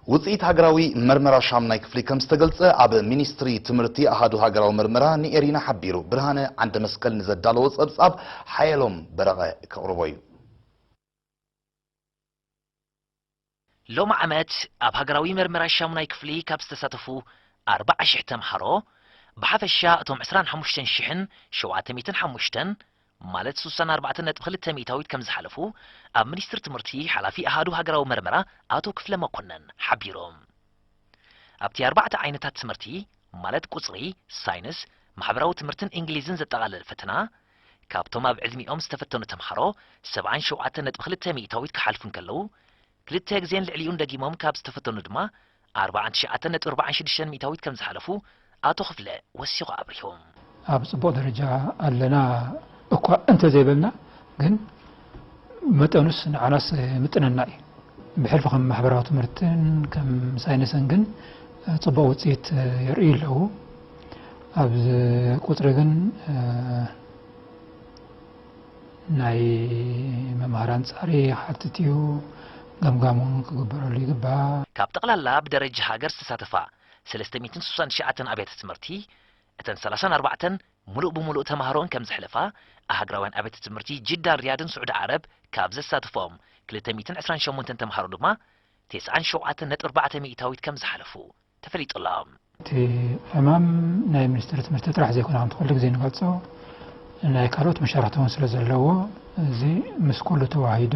ውፅኢት ሃገራዊ መርመራ ሻምናይ ክፍሊ ከም ዝተገልጸ ኣብ ሚኒስትሪ ትምህርቲ ኣሃዱ ሃገራዊ መርመራ ንኤሪና ሓቢሩ። ብርሃነ ዓንደ መስቀል ንዘዳለዎ ጸብጻብ ሓየሎም በረቐ ከቕርቦ እዩ። ሎሚ ዓመት ኣብ ሃገራዊ መርመራ ሻሙናይ ክፍሊ ካብ ዝተሳተፉ ኣርባዓ ሽሕ ተምሃሮ ብሓፈሻ እቶም ዕስራን ሓሙሽተን ሽሕን ሸውዓተ ሚእትን ሓሙሽተን ማለት ስሳን ኣርባዕተን ነጥቢ ክልተ ሚእታዊት ከም ዝሓለፉ ኣብ ሚኒስትሪ ትምህርቲ ሓላፊ ኣሃዱ ሃገራዊ መርመራ ኣቶ ክፍለ መኮነን ሓቢሮም። ኣብቲ ኣርባዕተ ዓይነታት ትምህርቲ ማለት ቁፅሪ፣ ሳይንስ፣ ማሕበራዊ ትምህርትን እንግሊዝን ዘጠቓለለ ፈተና ካብቶም ኣብ ዕድሚኦም ዝተፈተኑ ተምሃሮ ሰብዓን ሸውዓተን ነጥቢ ክልተ ሚእታዊት ክሓልፉ እንከለዉ ክልተ ግዜን ልዕሊኡን ደጊሞም ካብ ዝተፈተኑ ድማ ኣርባዓን ትሽዓተን ነጥቢ ኣርባዓን ሽዱሽተን ሚእታዊት ከም ዝሓለፉ ኣቶ ክፍለ ወሲኹ ኣብሪሆም። ኣብ ጽቡቕ ደረጃ ኣለና እኳ እንተዘይበልና ግን መጠኑስ ንዓናስ ምጥነና እዩ። ብሕልፊ ከም ማሕበራዊ ትምህርትን ከም ሳይንስን ግን ጽቡቕ ውጽኢት የርእዩ ኣለዉ። ኣብ ቁጽሪ ግን ናይ መምሃራን ጻዕሪ ይሓትት እዩ፣ ገምጋም እውን ክግበረሉ ይግባእ። ካብ ጠቕላላ ብደረጃ ሃገር ዝተሳተፋ ሰለስተ ሚእትን ስሳን ትሽዓተን ኣብያተ ትምህርቲ እተን ሰላሳን ኣርባዕተን ሙሉእ ብሙሉእ ተምሃሮኣን ከም ዘሕለፋ ኣህግራውያን ኣብያተ ትምህርቲ ጅዳን ሪያድን ስዑዲ ዓረብ ካብ ዘሳተፎም ክልተ ሚእትን ዕስራን ሸሞንተን ተምሃሮ ድማ ተስዓን ሸውዓተን ነጥቢ ኣርባዕተ ሚእታዊት ከም ዝሓለፉ ተፈሊጡ ኣሎ። እቲ ዕማም ናይ ሚኒስትሪ ትምህርቲ ጥራሕ ዘይኮነ ከምቲ ኩሉ ግዜ ንገልጾ ናይ ካልኦት መሻርኽቲ እውን ስለ ዘለዎ እዚ ምስ ኩሉ ተዋሂዱ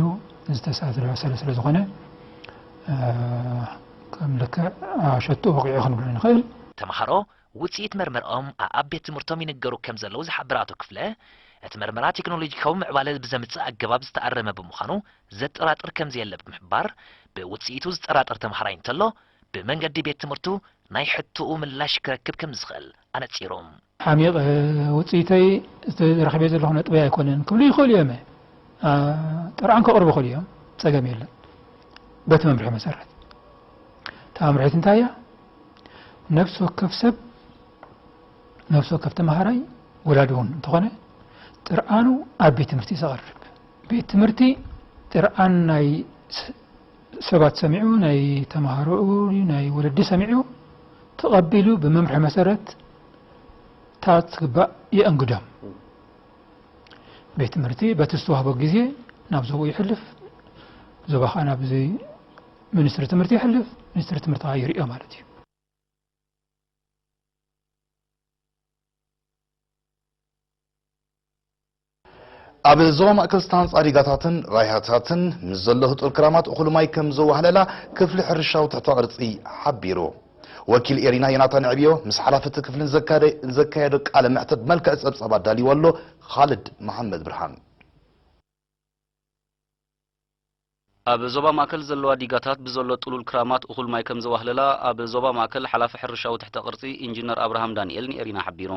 ዝተሳሰረ ስለ ዝኾነ ከም ልክዕ ሸትኡ ወቂዑ ክንብሎ ንኽእል። ተምሃሮ ውፅኢት መርመርኦም ኣኣብ ቤት ትምህርቶም ይንገሩ ከም ዘለዉ ዝሓበረ ኣቶ ክፍለ እቲ መርመራ ቴክኖሎጂካዊ ምዕባለ ብዘምፅእ ኣገባብ ዝተኣረመ ብምዃኑ ዘጠራጥር ከም ዘየለ ብምሕባር ብውፅኢቱ ዝጠራጠር ተምሃራይ እንተሎ ብመንገዲ ቤት ትምህርቱ ናይ ሕቶኡ ምላሽ ክረክብ ከም ዝኽእል ኣነጺሩ። ሓሚቕ ውጽኢተይ እቲ ረኺበዮ ዘለኹ ነጥበይ ኣይኮነን ክብሉ ይኽእሉ እዮም። ጥርዓን ከቕርቡ ይኽእሉ እዮም፣ ጸገም የለን። በቲ መምርሒ መሰረት እታ መምርሒት እንታይ እያ? ነፍሲ ወከፍ ሰብ ነፍሲ ወከፍ ተምሃራይ ወላዲ እውን እንተኾነ ጥርዓኑ ኣብ ቤት ትምህርቲ እዩ ዘቕርብ። ቤት ትምህርቲ ጥርዓን ናይ ሰባት ሰሚዑ፣ ናይ ተምሃሮኡ፣ ናይ ወለዲ ሰሚዑ፣ ተቐቢሉ ብመምርሒ መሰረት እታ ትግባእ የእንግዶም። ቤት ትምህርቲ በቲ ዝተዋህቦ ግዜ ናብ ዞባኡ የሕልፍ፣ ዞባ ኸዓ ናብዚ ሚኒስትሪ ትምህርቲ የሕልፍ፣ ሚኒስትሪ ትምህርቲ ኸዓ ይርእዮ ማለት እዩ። ኣብ ዞባ ማእከል ዝተሃንጻ ዲጋታትን ራያታትን ምስ ዘሎ ህጡር ክራማት እኹል ማይ ከም ዘዋህለላ ክፍሊ ሕርሻዊ ትሕተ ቅርጺ ሓቢሩ። ወኪል ኤሪና ዮናታን ዕብዮ ምስ ሓላፊ እቲ ክፍሊ ንዘካየዶ ቃለ መሕተት ብመልክዕ ጸብጻብ ኣዳልይዎ ኣሎ። ኻልድ መሓመድ ብርሃን። ኣብ ዞባ ማእከል ዘለዋ ዲጋታት ብዘሎ ጥሉል ክራማት እኹል ማይ ከም ዘዋህለላ ኣብ ዞባ ማእከል ሓላፊ ሕርሻዊ ትሕተ ቅርጺ ኢንጂነር ኣብርሃም ዳንኤል ንኤሪና ሓቢሩ።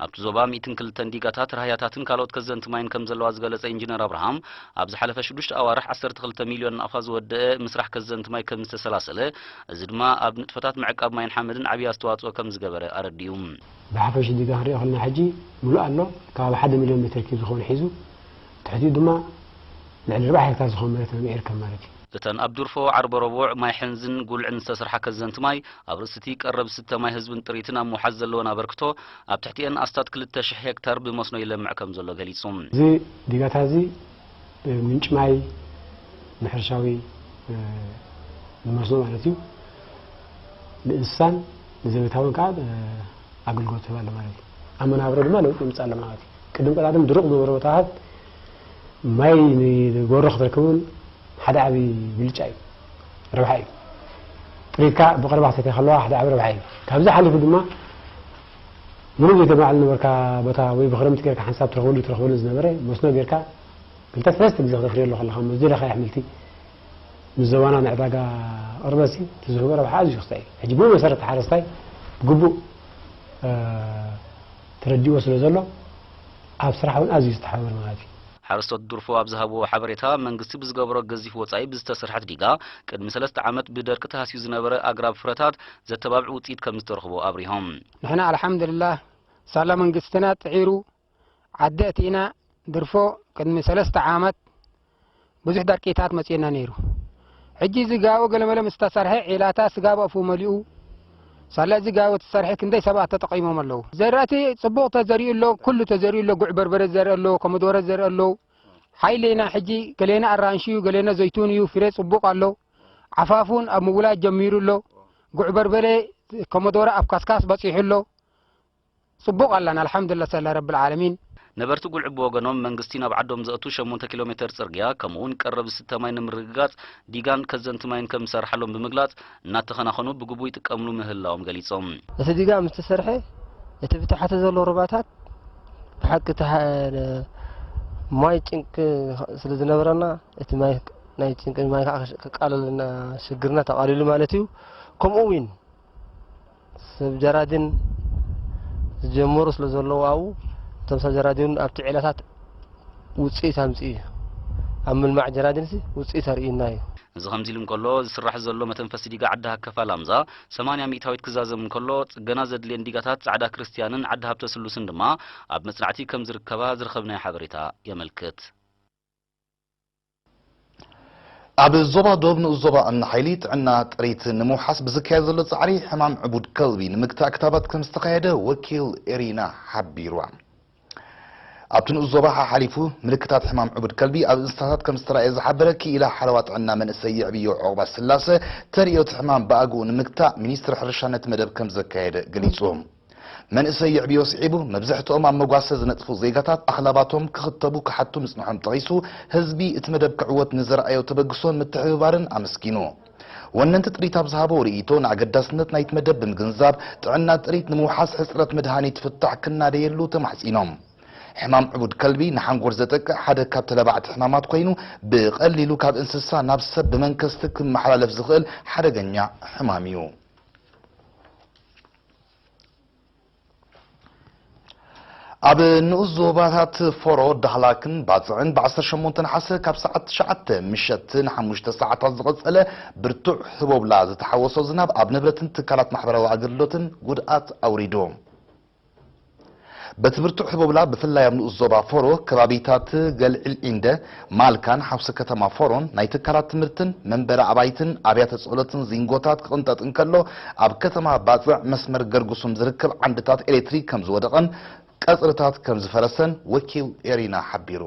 ኣብቲ ዞባ ሚእትን ክልተን ዲጋታት ራህያታትን ካልኦት ከዘንቲ ማይን ከም ዘለዋ ዝገለጸ ኢንጂነር ኣብርሃም ኣብ ዝሓለፈ ሽዱሽተ ኣዋርሕ ዓሰርተ ክልተ ሚልዮን ናቕፋ ዝወደአ ምስራሕ ከዘንቲ ማይ ከም ዝተሰላሰለ እዚ ድማ ኣብ ንጥፈታት ምዕቃብ ማይን ሓመድን ዓብዪ ኣስተዋጽኦ ከም ዝገበረ ኣረዲኡ። ብሓፈሽ ዲጋ ክንሪኦ ከለና ሕጂ ምሉእ ኣሎ ከባቢ ሓደ ሚልዮን ሜትር ኪብ ዝኾነ ሒዙ ትሕቲኡ ድማ ልዕሊ ኣርባዓ ሄክታር ዝኾን መሬት ነሚዑ ይርከብ ማለት እዩ። እተን ኣብ ዱርፎ፣ ዓርበ ረቡዕ፣ ማይ ሕንዝን ጉልዕን ዝተሰርሓ ከዘንቲ ማይ፣ ኣብ ርእሲ እቲ ቀረብ ዝስተ ማይ ህዝብን ጥሪትን ኣብ ምውሓዝ ዘለወን ኣበርክቶ፣ ኣብ ትሕቲኤን ኣስታት ክልተ ሽሕ ሄክታር ብመስኖ ይለምዕ ከም ዘሎ ገሊጹ። እዚ ዲጋታት እዚ ምንጪ ማይ ንሕርሻዊ ንመስኖ ማለት እዩ፣ ንእንስሳን ንዘቤታውን ከዓ ኣገልግሎት ይህብ ኣሎ ማለት እዩ። ኣብ መናብሮ ድማ ለውጢ የምፅእ ኣሎ ማለት እዩ። ቅድም ቀዳድም ድሩቕ ዝነበሩ ቦታታት ማይ ንጎሮ ክትረክብ እውን ሓደ ዓብዪ ብልጫ እዩ፣ ረብሓ እዩ። ጥሪትካ ብቐረባ ክትሰትያ ከለዋ ሓደ ዓብዪ ረብሓ እዩ። ካብዚ ሓሊፉ ድማ ምሉእ ዘይተማዕል ዝነበርካ ቦታ ወይ ብክረምቲ ጌርካ ሓንሳብ ትረኽበሉ ትረኽበሉ ዝነበረ መስኖ ጌርካ ክልተ ሰለስተ ግዜ ክተፍርየሉ ከለኻ እሞ ዝደለኻዮ ኣሕምልቲ ምስ ዘባና ንዕዳጋ ቅርበትሲ እቲ ዝህቦ ረብሓ ኣዝዩ ክስታይ እዩ። ሕጂ ብኡ መሰረት ሓረስታይ ብግቡእ ተረዲእዎ ስለ ዘሎ ኣብ ስራሕ እውን ኣዝዩ ዝተሓባበር ማለት እዩ። ሓረስቶት ዱርፎ ኣብ ዝሃብዎ ሓበሬታ መንግስቲ ብዝገበሮ ገዚፍ ወፃኢ ብዝተሰርሐት ዲጋ ቅድሚ ሰለስተ ዓመት ብደርቂ ተሃስዩ ዝነበረ ኣግራብ ፍረታት ዘተባብዕ ውፅኢት ከም ዝተረኽቦ ኣብሪሆም። ንሕና ኣልሓምድልላህ ሳላ መንግስትና ጥዒሩ ዓዲ ኣእቲእና ድርፎ ቅድሚ ሰለስተ ዓመት ብዙሕ ደርቂታት መጺኡና ነይሩ። ሕጂ እዚ ጋቦ ገለመለ ምስ ተሰርሐ ዒላታ ስጋ ብኣፉ መሊኡ። ሳላ እዚ ጋቦ ተሰርሐ ክንደይ ሰባት ተጠቒሞም ኣለዉ። ዘራእቲ ጽቡቕ ተዘሪኡ ኣሎ፣ ኩሉ ተዘሪኡ ኣሎ፣ ጉዕ በርበረ ዘርኢ ኣሎ፣ ኮመዶረ ዘርኢ ኣሎ። ሓይሌና ሕጂ ገሌና ኣራንሺ እዩ፣ ገሌና ዘይቱን እዩ፣ ፍሬ ጽቡቕ ኣሎ። ዓፋፉን ኣብ ምውላድ ጀሚሩ ኣሎ። ጉዕ በርበረ፣ ኮመዶረ ኣብ ካስካስ በጺሑ ኣሎ። ጽቡቕ ኣላን ኣልሓምዱሊላህ ሰላ ረብል ዓለሚን። ነበርቲ ጉልዕ ብወገኖም መንግስቲ ናብ ዓዶም ዘእቱ ሸሞንተ ኪሎ ሜተር ጽርግያ ከምኡውን ቀረብ ዝስተ ማይ ንምርግጋጽ ዲጋን ከዘንቲ ማይን ከም ዝሰርሓሎም ብምግላጽ እናተኸናኸኑ ብግቡእ ይጥቀምሉ ምህላዎም ገሊጾም። እቲ ዲጋ ምስ ተሰርሐ እቲ ብታሕቲ ዘሎ ሩባታት ብሓቂ ማይ ጭንቂ ስለ ዝነበረና እቲ ማይ ናይ ጭንቂ ማይ ከዓ ከቃለልና ሽግርና ተቃሊሉ ማለት እዩ። ከምኡ እውን ሰብ ጀራዲን ዝጀመሩ ስለ ዘለዉ ኣብኡ እቶም ሰብ ጀራዲን ኣብቲ ዒላታት ውፅኢት ኣምፅኡ እዩ። ኣብ ምልማዕ ጀራዲንሲ ውፅኢት ኣርእዩና እዩ። እዚ ከምዚ ኢሉ እንከሎ ዝስራሕ ዘሎ መተንፈሲ ዲጋ ዓዲ ሃከፋ ላምዛ ሰማንያ ሚእታዊት ክዛዘም እንከሎ ጽገና ዘድልየን ዲጋታት ጻዕዳ ክርስትያንን ዓዲ ሃብተ ስሉስን ድማ ኣብ መጽናዕቲ ከም ዝርከባ ዝረኸብናዮ ሓበሬታ የመልክት። ኣብ ዞባ ዶብ ንኡስ ዞባ እምኒ ሓይሊ ጥዕና ጥሪት ንምውሓስ ብዝካየድ ዘሎ ጻዕሪ ሕማም ዕቡድ ከልቢ ንምግታእ ክታባት ከም ዝተኻየደ ወኪል ኤሪና ሓቢሩ። ኣብቲ ንኡስ ዞባ ሓሓሊፉ ምልክታት ሕማም ዕቡድ ከልቢ ኣብ እንስሳታት ከም ዝተራእየ ዝሓበረ ክኢላ ሓለዋ ጥዕና መንእሰይ የዕብዮ ዑቕባ ስላሰ ተርእዮ እቲ ሕማም ብኣግኡ ንምግታእ ሚኒስትሪ ሕርሻ ነቲ መደብ ከም ዘካየደ ገሊጹ። መንእሰይ የዕብዮ ስዒቡ፣ መብዛሕትኦም ኣብ መጓሰ ዝነጥፉ ዜጋታት ኣኽላባቶም ክኽተቡ ክሓቱ ምጽንሖም ጠቒሱ፣ ህዝቢ እቲ መደብ ክዕወት ንዘርኣዮ ተበግሶን ምትሕብባርን ኣመስጊኑ። ወነንቲ ጥሪት ኣብ ዝሃቦ ርእይቶ፣ ንኣገዳስነት ናይቲ መደብ ብምግንዛብ፣ ጥዕና ጥሪት ንምውሓስ ሕጽረት መድሃኒት ፍታሕ ክናደየሉ ተማሕጺኖም። ሕማም ዕቡድ ከልቢ ንሓንጎል ዘጠቅዕ ሓደ ካብ ተለባዕቲ ሕማማት ኮይኑ፣ ብቐሊሉ ካብ እንስሳ ናብ ሰብ ብመንከስቲ ክመሓላለፍ ዝኽእል ሓደገኛ ሕማም እዩ። ኣብ ንኡስ ዞባታት ፎሮ፣ ዳህላክን ባጽዕን ብ ዓሰርተ ሸሞንተ ነሓሰ ካብ ሰዓት ትሽዓተ ምሸት ንሓሙሽተ ሰዓታት ዝቐጸለ ብርቱዕ ህቦብላ ዝተሓወሶ ዝናብ ኣብ ንብረትን ትካላት ማሕበራዊ ኣገልግሎትን ጉድኣት ኣውሪዱ። በቲ ብርቱዕ ህቦብላ ብፍላይ ኣብ ንኡስ ዞባ ፎሮ ከባቢታት ገልዒል ዒንደ፣ ማልካን ሓውሲ ከተማ ፎሮን ናይ ትካላት ትምህርትን መንበሪ ኣባይትን ኣብያተ ጸሎትን ዚንጎታት ክቕንጠጥ እንከሎ ኣብ ከተማ ባጽዕ መስመር ገርጉሱም ዝርከብ ዓንድታት ኤሌክትሪክ ከም ዝወደቐን ቀጽርታት ከም ዝፈረሰን ወኪል ኤሪና ሓቢሩ።